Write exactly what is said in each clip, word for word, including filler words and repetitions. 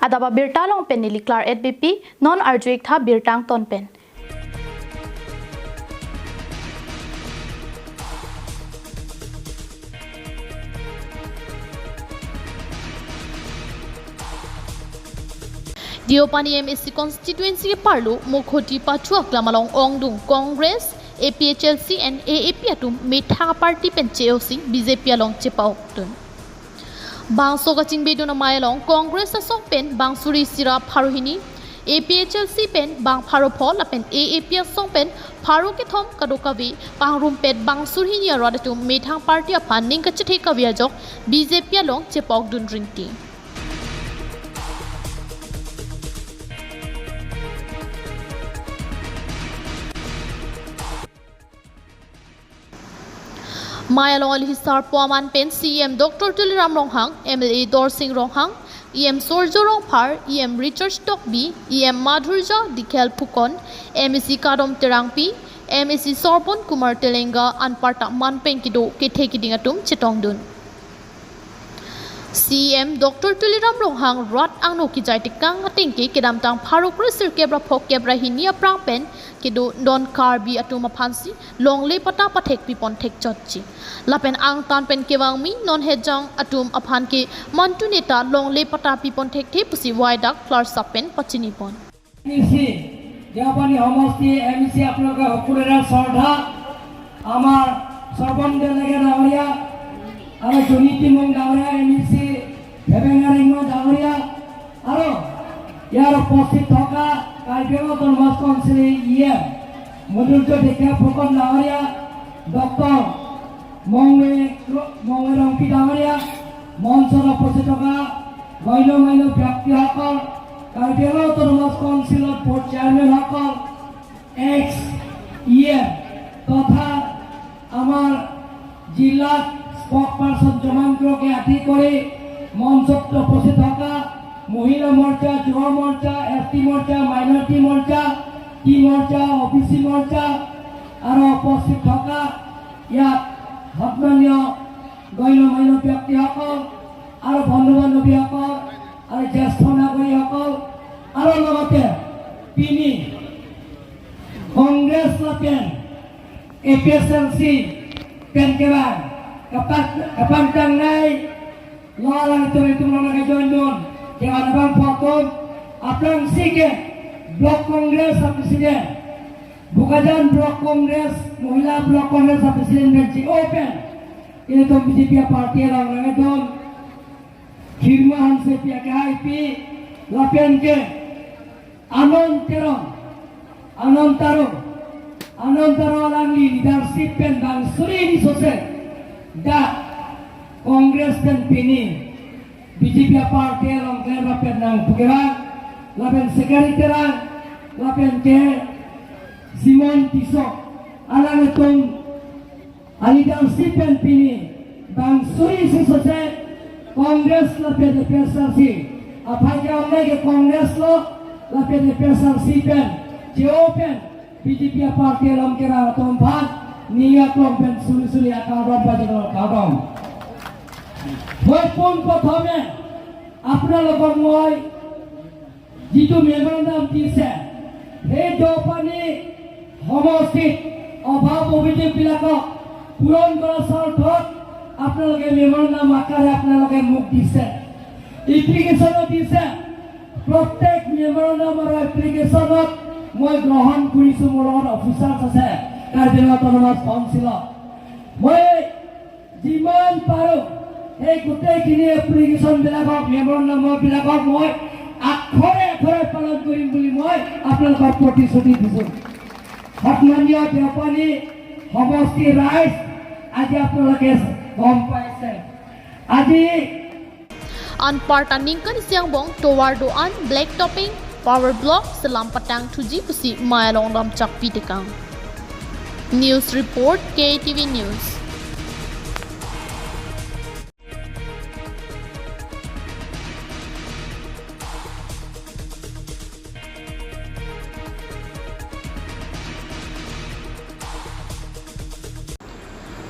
Adap abirta along pen neli Claret Beypi, non arju-ik tha birta angton pen. Deopani M A C constituency keparlo Mokhoti Pachu aklam along ongdung Congress, A P H L C and A A P atum methang party pen che-osi B J P along chepa-okdun. Bangso kachingbedun amei along Congress asong pen bang suri isi ra pharo hini, A P H L C pen bang pharo pho lapen A A P asong pen pharo kethom kadokave pangrumpet bang suri hini arat atum methang party aphan ning kachethe kave ajok B J P along chepa-okdun rinti. Mei along alohi sarpo aman pen C E M Doctor Tuliram Ronghang, M L A Dorsing Ronghang, E M Surjya Rongphar, E M Richard Tokbi, E M Madhurjya Dikher Phukan, M A C Kadom Terangpi, M A C Sarpan Kumar Telenga anparta man pen kedo kethe keding atum chetongdun. C E M Doctor Tuliram Ronghang rat angno kejai tekang ateng ke kedamtang pharo kre sirkep ra phokep ra hini aphrang pen kedo don Karbi atum aphansi longle patta pathek pipon thekchotji. Lapen angtan pen kevangmi non hejang atum aphan ke mantu neta longle patta pipon thekthe pusi waidak klarsap pen pachinipon. M A C, Deopani homosti M A C আপোনালোকে সকলোৰে শ্ৰদ্ধা, আমাৰ সৰ্বম ডেলেগে ডাঙৰীয়া, আমাৰ জুনি টিমুং ডাঙৰীয়া, M A C ভেবেং ৰিংমা ডাঙৰীয়া, আৰু ইয়াৰ উপস্থিত থকা Karbi Anglong autonomous council E M Madhurya Deka Phukan ডাঙৰীয়া, ডক্টৰ মংৱে, মংৱে ৰংপি ডাঙৰীয়া, মঞ্চত উপস্থিত থকা গণ্য মান্য ব্যক্তিসকল, কাৰ্বি আংলং অট'নমাছ কাউন্সিলৰ বৰ্ড চেয়াৰমেনসকল, এক্স E M তথা আমাৰ জিলা স্প'ক্সপাৰ্চন জমাংকুৰকে আদি কৰি মঞ্চত উপস্থিত থকা মহিলা মৰ্চা, যুৱ মৰ্চা, এছ টি মৰ্চা, মাইনৰিটি মৰ্চা, টি মৰ্চা, অ' বি চি মৰ্চা আৰু উপস্থিত থকা ইয়াত সন্মানীয় গণ্য মান্য ব্যক্তিসকল আৰু বন্ধু বান্ধৱীসকল আৰু জ্যেষ্ঠ নাগৰিকসকল আৰু লগতে pini Congress lapen A P H L C pen kevang kapak kapangtangnei lo alanglitum itum lo nangkejoindun kevang abangphu atum aphrangsi ke Block Congress a-President, Bokajan Block Congress, Mohila Block Congress a-President pen che-o pen ilitum B J P party along nangkedun Khirma Hansepi akehaipi lapen ke Anand Teron, Anand Taro, Anand Taro alangli leadership pen bang suri hini sose dak Congress pen pini B J P party along klem lapen nangpu kevang lapen secretary terang lapen ke Simon Tisso alanglitum a-leadership pen pini bang suri isi sose Congress lapen A P H L C aphai ke ongnei ke Congress lo lapen A P H L C pen che-o pen B J P party along kevang atum aphan ning aklong pen suri suri akardom pajirlo, kardom. Moi pon prothome আপোনালোকক মই যিটো মেমৰেণ্ডাম দিছে, সেই দেওপানী সমষ্টিত অভাৱ অভিযোগবিলাকক পূৰণ কৰাৰ স্বাৰ্থত আপোনালোকে মেমৰেণ্ডাম আকাৰে আপোনালোকে মোক দিছে, এপ্লিকেশ্যনো দিছে। প্ৰত্যেক মেমৰেণ্ডাম আৰু এপ্লিকেশ্যনত মই গ্ৰহণ কৰিছোঁ, মোৰ লগত অফিচাৰ্ছ আছে কাৰ্বি আংলং অট'নমাছ কাউন্সিলত। মই যিমান পাৰোঁ সেই গোটেইখিনি এপ্লিকেশ্যনবিলাকক, মেমৰেণ্ডামবিলাকক মই আখৰে আখৰে পালন কৰিম বুলি মই আপোনালোকক প্ৰতিশ্ৰুতি দিছোঁ। সন্মানীয় দেওপানী সমষ্টিৰ ৰাইজ, আজি আপোনালোকে গম পাইছে, আজি Anparta ningkan isi angbong tovar do-an, black topping, power block selam patangthuji pusi mei along damchak pitekang. News report, K T V News.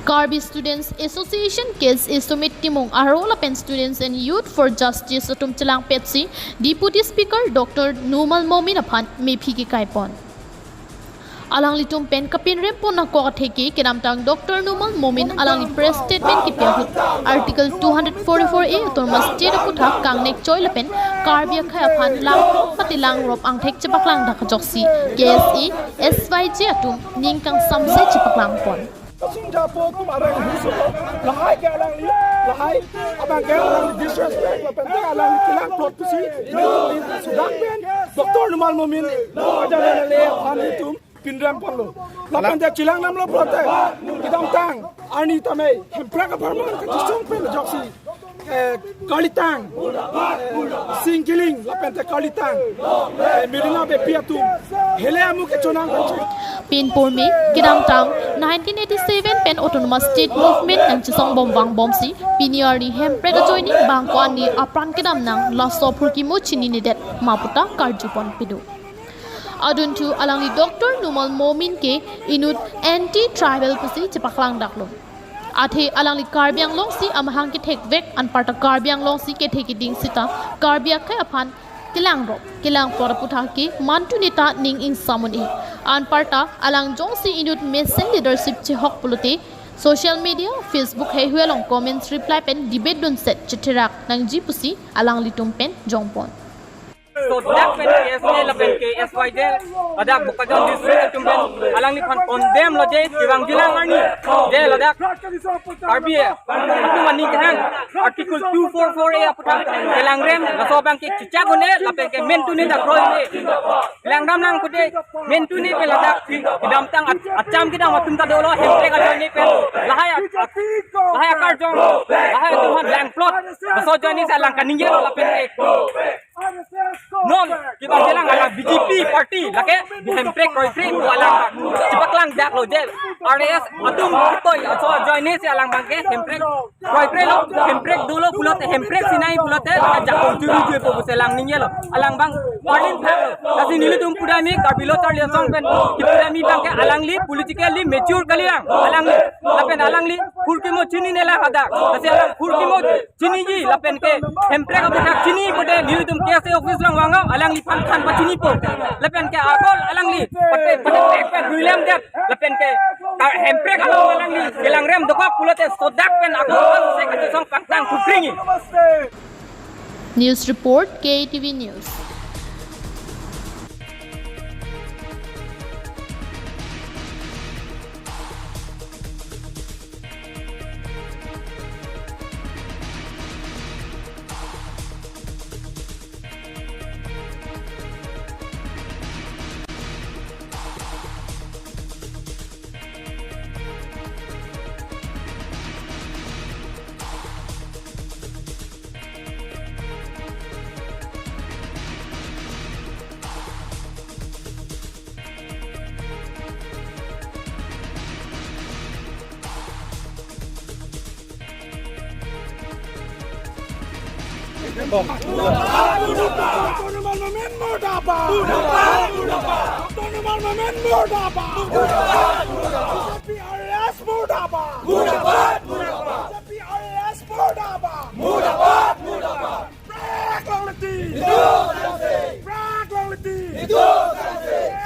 Karbi Students Association, K S A Sumit Timung aro lapen Students and Youth for Justice atum chelangpetsi Deputy Speaker Doctor Numal Momin aphan mephi kekai pon. Alanglitum pen kapinrem pon nangkok atheke kedamtang Doctor Numal Momin alangli press statement kepi ahut Article two hundred forty-four A Autonomous State aputhak kangnek choi lapen Karbi akhei aphan langrop mate langrop angthek chepaklang dak ajoksi K S A, S Y J atum ning kangsamse chepaklang pon. Singapore kum arang huso lahai ke alangli, lahai abang ke alangli disrespect lapen ke alangli kelang plot pusi sudak pen Doctor Numal Momin ajan le aphan itum pinrem ponlo. Lapen ke chelang namlo plot te kedamtang arni tame Hemprek apharman kachisong pen ajoksi eh, karlitang, eh, singkiling, lapen te karlitang, eh, Merina bepi atum, hele amu kechonang kachin. Pinpur me, kedamtang nineteen eighty-seven pen Autonomous State Movement nangchesong bom vangbomsi, pini arni Hemprek ajoine bangko ani apran kedam nang laso phurkimo chininedet ma puta karju pon pido. Adunthu alangli Doctor Numal Momin ke inut anti-tribal pusi chepaklang daklo. Athe alangli Karbi Anglong si amahang kethekvek anparta Karbi Anglong si kethe keding sita Karbi akhei aphan kelangrop kelangpor aputhak ke mantu neta ning ingsam un-e. Anparta alang jongsi inut mesen leadership chehok pulote social media, Facebook heihui along comments reply pen debate dunset chetherak nangji pusi alanglitum pen jongpon. Sodak pen K S A lapen ke S Y J ladak Bokajan district atum pen alangliphan condemn lo je kevang jilang arni je ladak Karbi atum aning kehang Article two four four A aputhak kelangrem laso abang ke chechak un-e lapen ke mentu ne dak roi ne langdam lang kude mentu ne pen ladak kedamtang ach-, acham kedam atum ta dolo Hemprek ajoine pen lahai a-, lahai akarjong lahai atum han lang plot laso ajoine si alang kaningje lo lapen ke non kevang jilang alang B J P party lake Hemprek kroikre alang chepaklang dak lo je R S atum toi aso ajoine si alang abang ke Hemprek kroikre lo Hemprek dolo pulote Hemprek sinai pulote jakong churi jui po pusi alang ningje lo alang abang warning thak lo. Lasi nelitum pudami Karbi Lo Charli Asong pen kipudami abang ke alangli politically mature kalilang alangli lapen alangli phurkimo chinine lang hadak lasi alang phurkimo chiniji lapen ke Hemprek aputhak chini pute nelitum K S A office along vanglo alangliphan than pachinipo lapen ke akol alangli pate pate pek pen ruilam det lapen ke ta Hemprek along alangli kelangrem dokok pulote sodak pen akol se kachesong pangtang kupringi. News report, K A T V News. Doctor Numal Momin murdabad! Doctor Numal Momin murdabad! B J P R S murdabad! B J P R S murdabad! Prak longleti! Prak longleti! K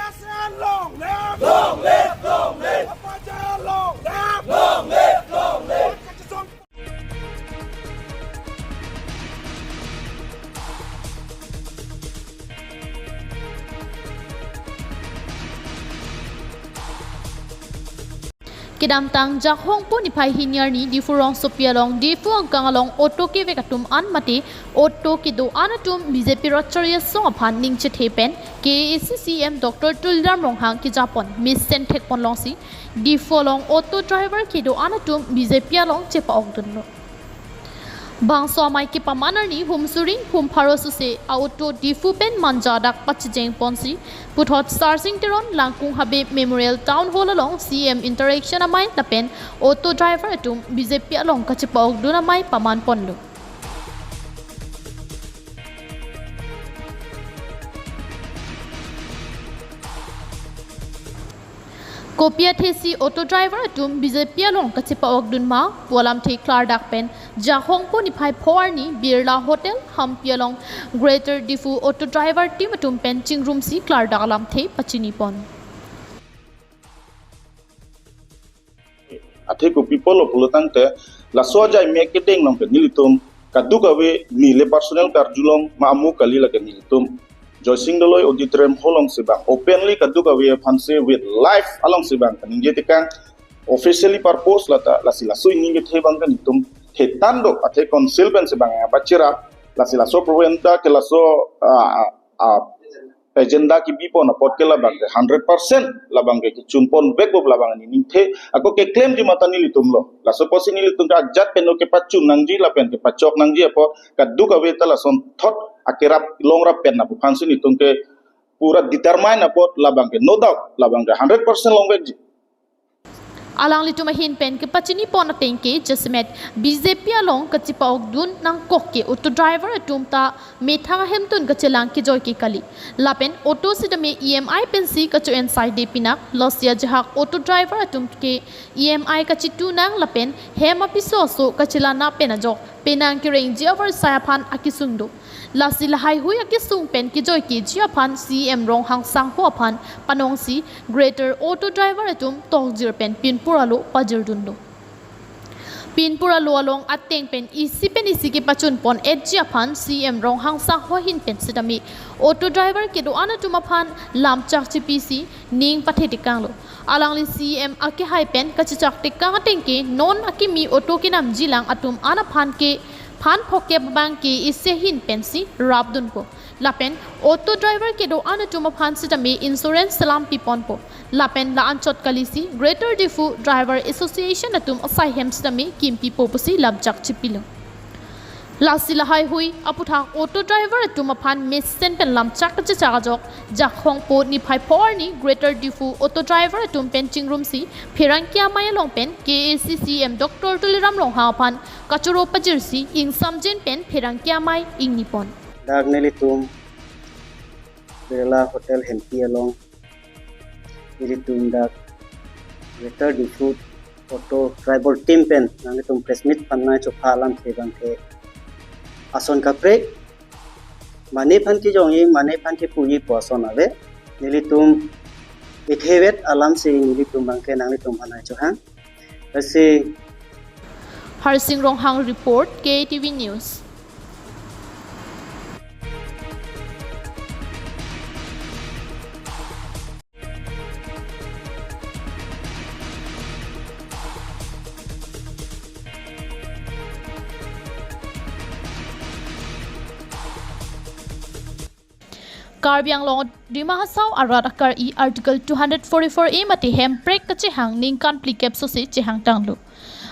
S A long live! Long live! Long live! Apa Jaya long live! Long live! Long live! Kedamtang Jakhong pu niphai hini arni Diphu rongsopi along Diphu angkang along auto kevek atum an mate auto kedo-an atum B J P rat charli asong aphan ning chethe pen K A A C C E M Doctor Tuliram Ronghang kejapon mesen thekpon longsi Diphu along auto driver kedo-an atum B J P along chepa-okdunlo. Bangso amei kepaman arni hum suri hum pharo suse a-auto Diphu pen Manja adak pachijeng ponsi puthot Sarsing Teron Langkung Habe Memorial Town Hall along C M interaction amei lapen auto driver atum B J P along kachepa-okdun amei paman ponlo. Kopi athesi auto driver atum B J P along kachepa-okdun ma pu alamthe klardak pen Jakhong po niphai pho arni Birla Hotel Hampi along Greater Diphu auto driver team atum pen chingrumsi klardak alamthe pachinipon. Athe kopi apotlo pulo tangte, laso ajai me kedeng along ke nelitum kadokave neli personal karjulong ma amu kali, lake nelitum Joysing Doloi Auditorium Hall alongsi bang openly kadokave aphansi with live alongsi bang kaningje tekang, officially purpose lata, lasi laso ining kethe bang ke nelitum thetan do, athe council pensi bang apa chirap, lasi laso program ta ke laso, ah, ah, agenda kebipon apot ke labang ke hundred percent labang ke kechunpon vek bo labang ani ningthe ako keklemji mata nelitumlo. Laso apotsi nelitum ke ajat pen kepachun nangji lapen kepachok nangji apot kadokave ta lasonthot akerap longrap pen apuphansi nelitum ke pura determine apot labang ke no doubt labang ke hundred percent longvekji. Alanglitum ahin pen kepachinipon ateng ke jasemet B J P along kachepa-okdun nangkok ke auto driver atum ta methang ahemtun kachelang kejoi ke kali. Lapen auto sitame E M I pensi kacho-en saide pinak, lasi ajahak auto driver atum ke E M I kachitu nang lapen hem apiso aso kachelang na pen ajok penang kerengji avarsai aphan akesung do. Lasi lahaihui akesung pen kejoi keji aphan C E M Ronghang Sangho aphan panongsi Greater Auto Driver atum tokjir pen pinpur alo pajirdun do. Pinpur alo along ateng pen isi pen isi kepachunpon-etji aphan C E M Ronghang Sangho ahin pen sitame auto driver kedo-an atum aphan lamchak chipisi ning pathe tekanglo. Alangli C E M akehai pen kachechak tekang ateng ke non akimi auto kenamji lang atum an aphan ke phan phokep abang ke isi ahin pensi rapdunpo. Lapen auto driver kedo-an atum aphan sitame insurance selam piponpo. Lapen la-anchot kalisi Greater Diphu Driver Association atum asai hem sitame kimpipo pusi lamchak chipilo. Lasi lahaihui aputhak auto driver atum aphan mesen pen lamchak kachechak ajok Jakhong po niphai pho arni Greater Diphu auto driver atum pen chingrumsi pherangke amei along pen K A A C C E M Doctor Tuliram Ronghang aphan kachoro pajirsi ingsamjin pen pherangke amei ingnipon. Dak nelitum Birla Hotel Hampi along nelitum dak Greater Diphu auto driver team pen nanglitum press meet pannai chopha alamthe abang ke ason kaprek, mane aphan kejongji, mane aphan kepuji pu ason ave. Nelitum ithevek alamsi nelitum abang ke nanglitum aphan chohang. Lasi Harsing Ronghang report, K A T V News. Karbi Anglong Dima Hasao arat akar-i Article two hundred forty-four A mate hemprek kachehang ningkan phlikep sose chehangtanglo.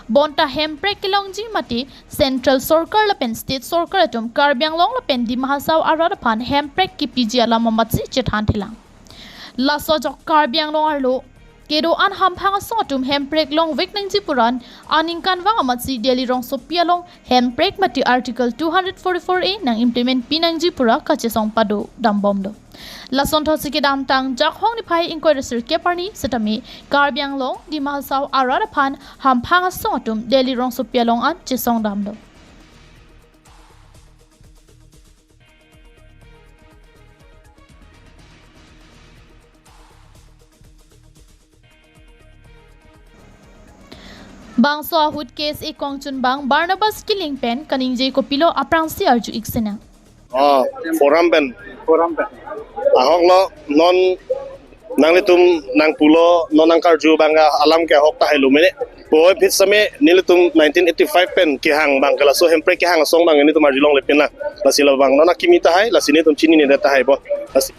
Bonta hemprek kelongji mate Central Sorkar lapen State Sorkar atum Karbi Anglong lapen Dima Hasao arat aphan hemprek kepiji alam amatsi chethanthelang. Laso ajok Karbi Anglong arlo kedo-an hamphang asong atum hemprek longvek nangji puran aningkanvang amatsi Delhi rongsopi along hemprek mate Article two hundred forty-four A nang implement pinangji pura kachesong padodambomlo. Lasonthotsi kedamtang Jakhong niphai ingkoi ra sirkep arni sitame Karbi Anglong Dima Hasao arat aphan hamphang asong atum Delhi rongsopi along an chesongdamlo. Bangso ahut K S A kongchunbang Barnabas Killing pen kaningje kopilo aphrangsi arju-ik sinang. Oh, forum pen. Forum pen. Ahoklo, non nanglitum nangpulo, non nangkarju abang alam ke ahok tahai lumene. Puvoiphit sitame nelitum nineteen eighty-five pen kehang abang ke laso hemprek kehang asong abang nelitum arjulongle pinlang. Lasi labang non akimi tahai, lasi nelitum chinine tahai bo. Lasi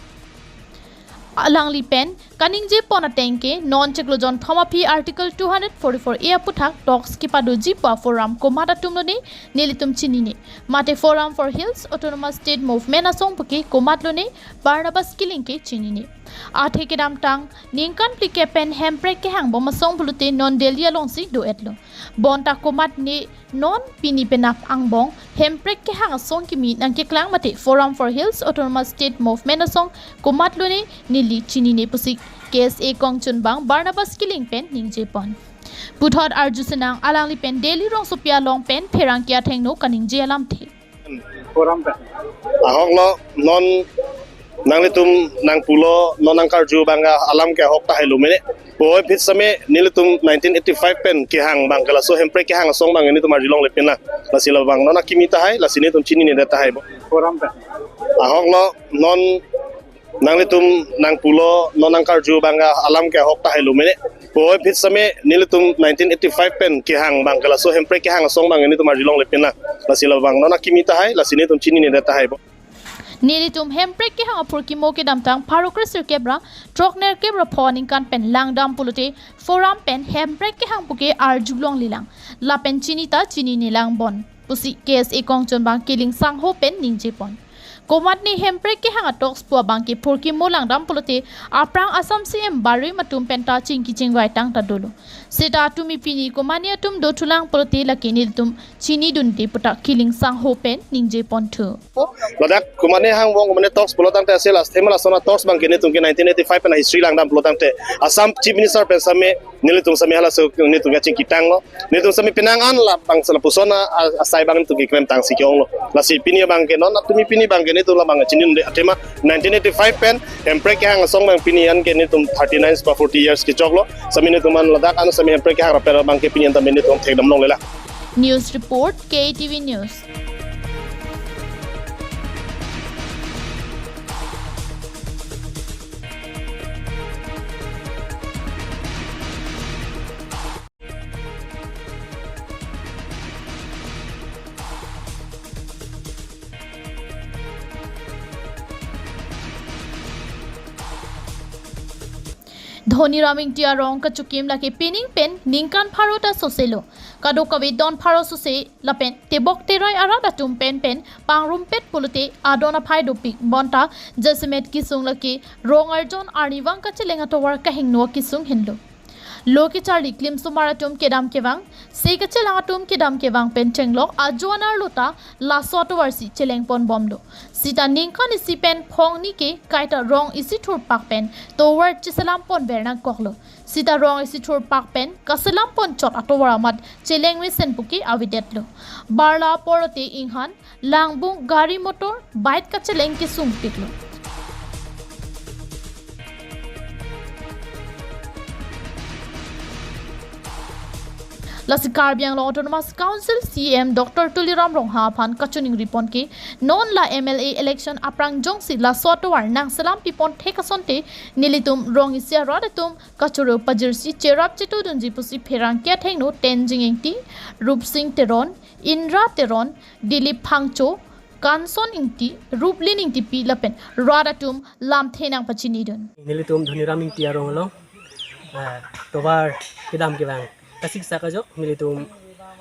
Alangli pen kaningjepon ateng ke non chiklo jonthom aphi Article two hundred forty-four A aputhak talks kepadoji pu a-forum komat atum lone nelitum chinine. Mate Forum for Hills Autonomous State Movement asong puke komat lone Barnabas Killing ke chinine. Athe kedamtang ningkan phlikep pen hemprek kehangbom asong pulote non Delhi alongsi do-etlo. Bonta komatne non pini penap angbong hemprek kehang asong kimi nangkeklang mate Forum for Hills Autonomous State Movement asong komatlone neli chinine pusi K S A kongchunbang Barnabas Killing pen ningjepon. Puthot arjusenang alangli pen Delhi rongsopi along pen pherangke athengno kaningje alamthe. Forum pen. Ahoklo, non nanglitum nangpulo, non nangkarju abang alam ke ahok tahai lo mene. Puvoiphit same nelitum nineteen eighty-five pen kehang abang ke laso hemprek kehang asong abang nelitum arjulongle pinlang. Lasi labang non akimi tahai, lasi nelitum chinine tahai bo. Forum pen. Ahoklo, non nanglitum nangpulo, non nangkarju abang alam ke ahok tahai lo mene. Puvoiphit same nelitum nineteen eighty-five pen kehang abang ke laso hemprek kehang asong abang nelitum arjulongle pinlang. Lasi labang non akimi tahai, lasi nelitum chinine tahai bo. Nelitum hemprek kehang aphurkimo kedamtang pharo kresirkep ra throknerkep ra pho aningkan pen langdam pulote Forum pen hemprek kehang puke arjulonglelang. Lapen chini ta chinine lang bon pusi K S A kongchunbang Killing sangho pen ningjepon. Komatne hemprek kehang a-talks pu abang ke phurkimo langdam pulote aphrang Assam C M Barim atum penta chingki chingvai tangta dolo. Seta atumi pini komatne atum dothulang pulote lake nelitum chinidunde pu ta Killing sangho pen ningjeponthu. Ladak komatne hangvong komatne talks pulo tangte ase last time lason a-talks abang ke nelitum ke nineteen eighty-five pen history langdam pulo tangte Assam Chief Minister pen same nelitum same halaso nelitum ke chingkitanglo. Nelitum same penang an labang sala puson a, a, asai abang nelitum keklem tangsi ke-onglo. Lasi pini abang ke non atumi pini abang ke nelitum labang chinidunde athema nineteen eighty-five pen hemprek kehang asong abang pini an ke nelitum thirty-nine pa forty years kechoklo. Same nelitum an ladak an same hemprek kehang rapel abang ke pini an tame nelitum thekdamlonglelang. News report, K T V News. Dhoniram Ingti arong kachokim lake pining pen ningkan pharo ta soselo. Kadokave don pharo sose lapen tebok terai arat atum pen pen pangrumpet pulote adon aphai dopik bonta jasemet kesung lake rong arjon arnivang kacheleng atovar kahingno kesung henlo. Lo kecharli klimsomar atum kedam kevang, se kachelang atum kedam kevang pen chenglok ajo anerlo ta laso atovar si chelengponbomlo. Sita ningkan isi pen phongni ke kaita rong isi thurpak pen tovar cheselamponver nangkoklo. Sita rong isi thurpak pen kaselamponchot atovar amat cheleng mesen puke avedetlo. Barla porote inghan langbung gari motor bike kacheleng kesungpiklo. Lasi Karbi Anglong Autonomous Council C E M Doctor Tuliram Ronghang aphan kachiningripon ke non la M L A election aphrang jongsi laso atovar nangselam pipon thek asonte nelitum rong isi arat atum kachoro pajirsi cherap chetudunji pusi pherangke athengno Tenzing Ingti, Rupsing Teron, Indra Teron, Dilip Phangcho, Kanson Ingti, Ruplin Ingtipi lapen rat atum lamthe nangpachinidun. Nelitum Dhoniram Ingti arong along, ah, tovar kedam kevang kasiksak ajok nelitum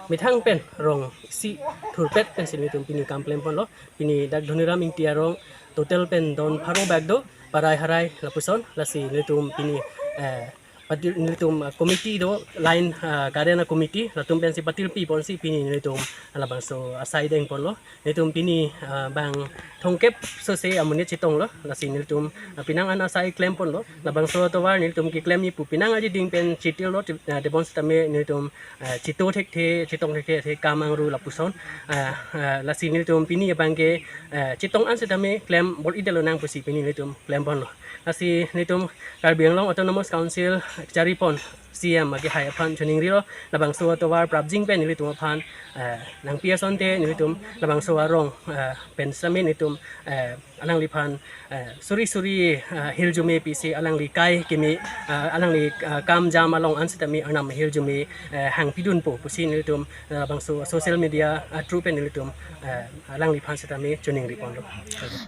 methang pen rong isi thurpet pensi nelitum pini kam klemponlo. Pini dak Dhoniram Ingti arong total pen don pharo bak do, parai harai lapuson, lasi nelitum pini, eh, patir nelitum, ah, committee do, line, ah, current a-committee latum pensi patirpiponsi pini nelitum labangso asai dengponlo. Nelitum pini, ah, bang thomkep sose amonit chetonglo, lasi nelitum, ah, penang an asai klemponlo. Labangso atovar nelitum keklem ipu penang aji ding pen chetirlo, te-, ah, tebon sitame nelitum, ah, cheto thekthe, chetong thekthe, the kam angru lapuson. Ah, ah, lasi nelitum pini abang ke, ah, chetong an sitame klem bor-idetlo nang pusi pini nelitum klemponlo. Lasi nelitum Karbi Anglong Autonomous Council kacharipon C E M akehai aphan choningrilo, labangso atovar prapjin pen nelitum aphan, eh, nangpi asonte nelitum labangso arong, eh, pen sitame nelitum, eh, alangliphan, eh, suri suri, eh, hirjume pisi alangli kai kimi, eh, alangli, eh, kam jam along an sitame arnam hirjume, eh, hangpidunpo pusi nelitum, eh, labangso social media, eh, through pen nelitum, eh, alangliphan sitame choningriponlo.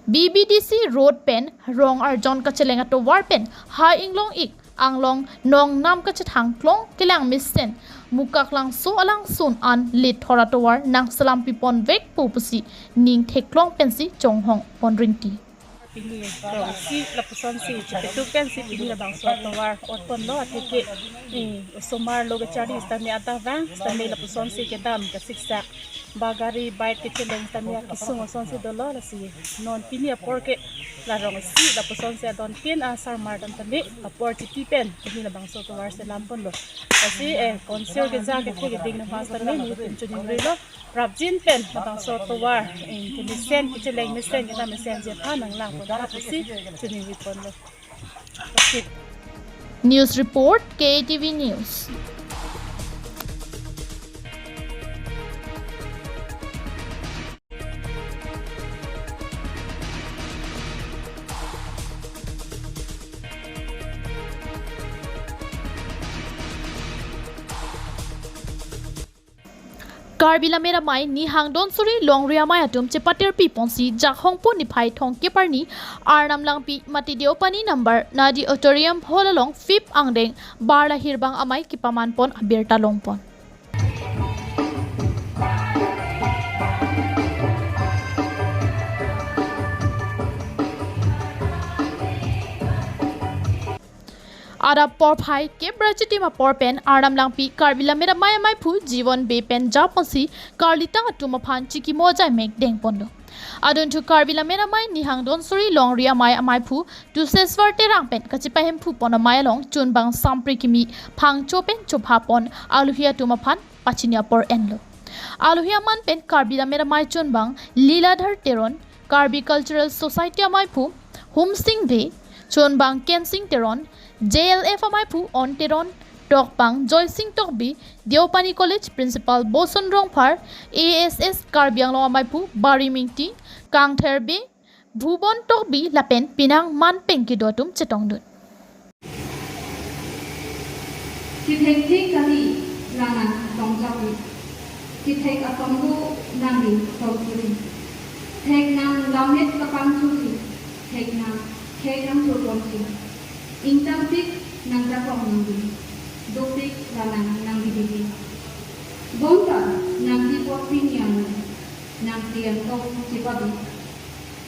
B B D C road pen rong arjon kacheleng atovar pen ha inglong ik anglong nongnam kachethang klong kelang mesen Mukaklangso alangsun an lethor atovar nangselam piponvekpo pusi ning theklong pensi chonghongpon rinti. Pini rongsi lapusonsi chipetuk pensi pini labangso atovar otponlo, athe ke, eh, osomar lo kacharli sitame adap vang sitame lapusonsi kedam kasiksak, ba gari bike kecheleng sitame akesung asonsi dolo, lasi non pini apor ke la rongsi lapusonsi adon pen asarmar dam tame apor chipi pen pini labangso atovar si lamponlo. Lasi, eh, konsir keja kethe keding nama sitame nelitum choningri lo. Prapjin pen labangso atovar, eh, kemesen kecheleng mesen kedam mesenji aphan nanglang pon tha pusi choningri ponlo. Okay. News report, K A T V News. Karbi Lammet Amei nihang don suri longri amei atum chepatirpi ponsi Jakhong pu niphai thomkep arni Arnam Langpi mate Deopani number Nadi Auditorium Hall along fifth angdeng Barla Hirbang Amei kepaman pon abirta longpon. Adap porphai kep ra chitim apor pen Arnam Langpi Karbi Lammet Amei ameiphu Jibon Bey pen japonsi karlitang atum aphan chikimo ajai mek dengponlo. Adunthu Karbi Lammet Amei nihang don suri longri amei ameiphu Tuseswar Terang pen kachepahemphu pon amei along chunbang sampri kimi phangcho pen chopha pon alohi atum aphan pachini apor enlo. Alohi aman pen Karbi Lammet Amei chunbang Liladhar Teron, Karbi Cultural Society ameiphu Humsing Bey, chunbang Kensing Teron, J L F ameiphu On Teron, tokbang Joysing Tokbi, Deopani College Principal Boson Rongphar, A S S Karbi Anglong ameiphu Bari Mingti, Kangther Bey, Bhubon Tokbi lapen penang man peng kedo atum chetongdun. Kethekthek kali la nang tongjakpi. Kethek atombo nangli tongthuji. Thek nang lammet kapangthuji. Thek nang thek nang thurponji. Ingtangpik nang jakong nangdi. Dopik la nang nangdi didi. Bonta nangdi pot pini ang nang tiang tong chepadu.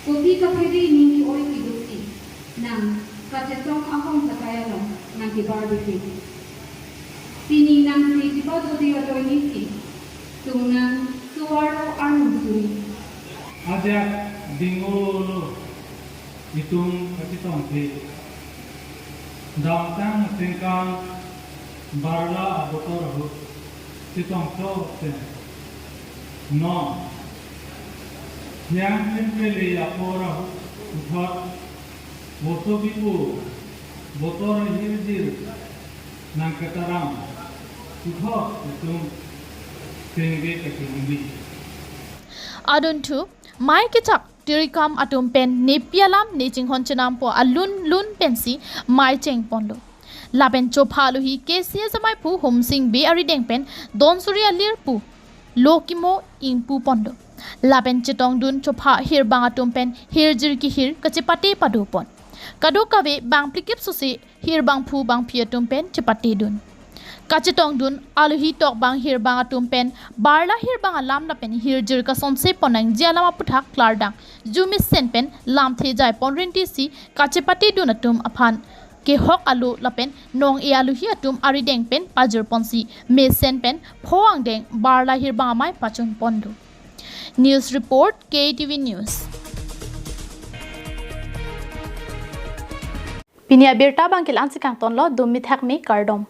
Kopi kaphere ningki oi kedosi nang kachetong ahong katai along nang kebar bipin. Pini nangli chepadu di ajoine si tung nang suwaro arnung suri. Ajak dingolo itum kachetongthe. Damtang sengkang Barla abotor ahut chetongtho pen non hiang pen pele apor ahut puthot boso bipo botor hirjir nangketaram puthot itum tengbe kachingbi. Adunthu mei kechak tirikam atum pen nepi alam ne chinghon chenampo alun lun pensi mei chengponlo. Lapen chopha alohi K C S ameiphu Humsing Bey arideng pen don suri alir pu lo kimo ingpu ponlo. Lapen chetongdun chopha hirbang atum pen hirjir kehir kachepate padopon. Kadokave bangphlikep sose hirbangphu bangphi atum pen chepatedun. Kachetongdun alohi tokbang hirbang atum pen Barla hirbang alam lapen hirjir kasonse pon nangji alam aputhak klardang ju mesen pen lamthe jaipon rintisi kachepatedun atum aphan kehok alo lapen nong-e alohi atum arideng pen pajirponsi mesen pen pho angdeng Barla Hirbang Amei pachunponlo. News report, K T V News. Pini abirta abang ke la-ansi kangtonlo, dum mithak me, kardom.